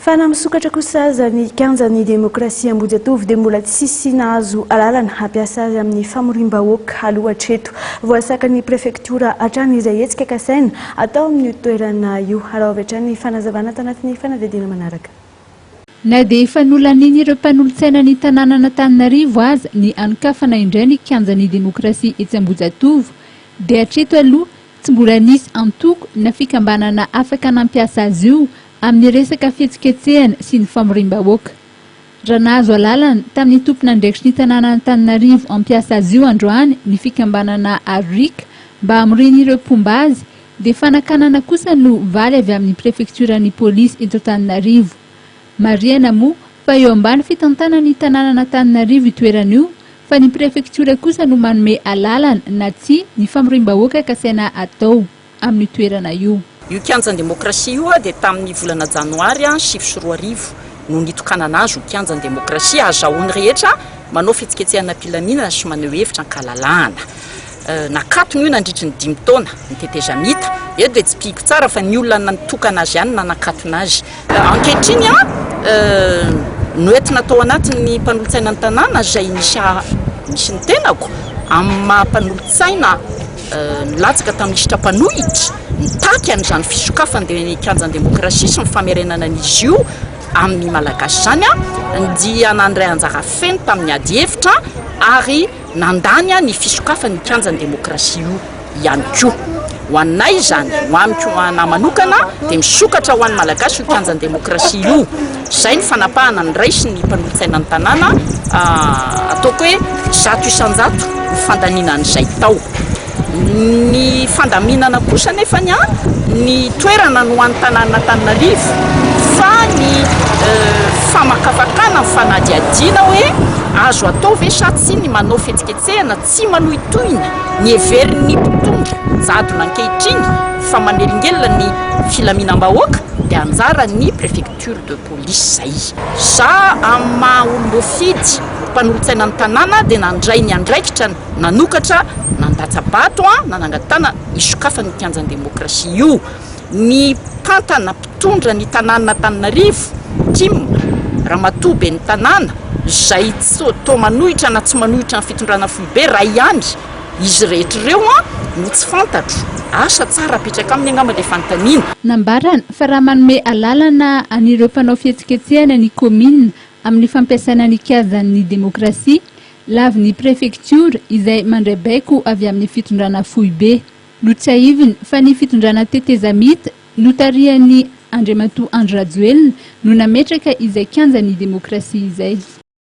Fa na misokatra kosa aza ny kianjan'ny demokrasia Ambohijatovo dia mbola tsisy nahazo alalana hampiasa azy amin'ny famoriam-bahoaka aloha hatreto. Voasakan'ny prefektiora hatrany izay hetsika kasaina atao amin'io toerana io. Araho avy hatrany ny fanazavana tanatin'ny fanadihadiana manaraka. Na dia efa nolanian'ireo mpanolotsaina ny tanànan'Antananarivo aza ny hanokafana indray ny kianjan'ny demokrasia etsy Ambohijatovo dia hatreto aloha tsy mbola nisy antoko na fikambanana afaka nampiasa azy io amin'ny resaka fihetsiketsehana sy ny famoriam-bahoaka. Raha nahazo alalana tamin'ny tompon'andraikitry ny tanànan'Antananarivo hampiasa azy io androany ny fikambanana Aruric mba hamorian'ireo mpomba azy dia fanakanana kosa no valy avy amin'ny prefektioran'ny polisy eto Antananarivo. Marihana moa fa eo ambany fitantanan'ny tanànan'Antananarivo io toerana io fa ny prefektiora kosa no manome alalana na tsia ny famoriam-bahoaka kasaina atao amin'io toerana io. Io kianjan'ny demokrasia io dia tamin'ny volana janoary 2009 no nitokanana azy ho kianjan'ny demokrasia ahazahoan'ny rehetra manao fihetsiketsehana am-pilaminana sy maneho hevitra an-kalalahana. Nakatona io nandritry ny dimy taona ny tetezamita. Eto dia tsipihiko tsara fa ny olona nitokana azy ihany no nanakatona azy. Ankehitriny, noentina tao anatin'ny mpanolotsaina ny tanàna izay misy misy ny tenako amin'ny maha mpanolotsaina nilatsaka tamin'ny lisitra mpanohitra nitaky an'izany fisokafan'ny kianjan'ny demokrasia sy ny famerenana an'izy io amin'ny Malagasy izany dia nandray anjara feno tamin'ny ady hevitra ary nandany ny fisokafan'ny kianjan'ny demokrasia io ihany koa. Ho anay izany, ho amiko ho anà manokana dia misokatra ho an'ny Malagasy io kianjan'ny demokrasia io. Izay ny fanapahana noraisin'ny mpanolotsaina ny tanàna, ataoko hoe 100% ny fandaniana an'izay tao. Ny fandaminana kosa anefany ny toerana no an'ny tanànan'Antananarivo fa ny famakafakana, ny fanadihadiana hoe azo atao ve sa tsia ny manao fihetsiketsehana tsy manohitohina ny heverin'ny mpitondra jadona ankehitriny fa manelingelina ny filaminam-bahoaka dia anjaran'ny préfecture de police izay. Za amin'ny maha olom-boafidy mpanolotsaina ny tanàna dia nandray ny andraikitra nanokatra, nandatsa-bato, nanangan-tanana hisokafan'io kianjan'ny demokrasia io. Ny mpitantana, mpitondra ny tanànan'Antananarivo, tim, Ramatoa ben'ny tanàna, izay tsy toa manohitra na tsy manohitra ny fitondrana foibe, ray ihany izy rehetra ireo no tsy fantatro. Asa tsara apetraka aminy angamba ilay fanontaniana. Nambarany fa raha manome alalana an'ireo mpanao fihetsiketsehana ny kaominina amin'ny fampiasana ny kiazan'ny demokrasia, lavin'ny prefektiora izay mandray baiko avy amin'ny fitondrana foibe. Notsiahiviny fa ny fitondrana tetezamita notarihan'i Andriamatoa Andry Rajoelina no nametraka izay kianjan'ny demokrasia izay.